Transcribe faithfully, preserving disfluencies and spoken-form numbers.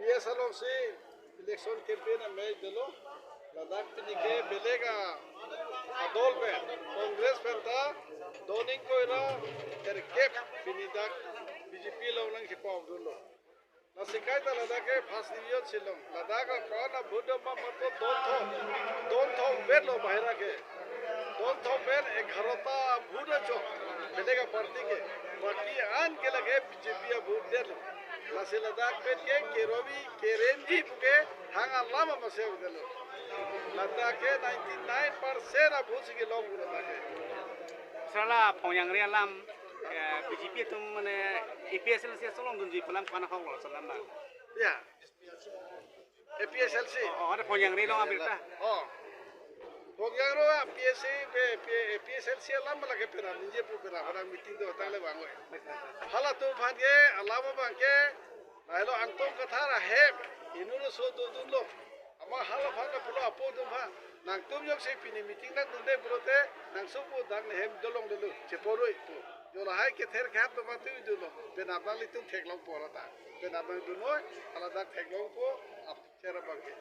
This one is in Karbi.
P S alongsi election campaign amei dolo. Ladak pini ke beleg a adol pen, Congress pen ta doning koira terkep pini dak B J P along nangkepao dunlo. Lasi kaita ladak ke first division si long. Ladak a kona vote dam ma mato don thom. Don thom vet lo bahira ke. Don thom vet egarota vote chok. Beleg a party ke. Party an ke lake B J P a vote det lo. Lasi ladak pen ke kerobi kerenji puke hang alam ama se det lo. Ladak ke ninety nine percent a vote si kelong ladak ke. Sir, la Phongjangre alam, eh, B J P atum mane A P H L C along dunji pu alam kona hok lo, sir, alam ba. Ya. A P H L C. Oh, oh, ada Phongjangre along abirta. Oh. Phongjangre A P H C, P-, P-, A P H L C alam lake pera, ningje pu pera, pera meeting do tang le bang we. Halatum aphan ke, alam abang ke, lahelo Angtong Kathar ahem, inut aso dodunlo. Amat hala aphan ta pulo apo atum aphan. Nangtum jongsi pini meeting nangdunde pulote, nangso pu dak nehem dolong dolo, cheporoi pu. Jo lahai kether kehap atum atum dolo. Penap nanglitum theklongpo ra ta. Penap nangdunoi, hala dak theklongpo, ap-, chera bangke.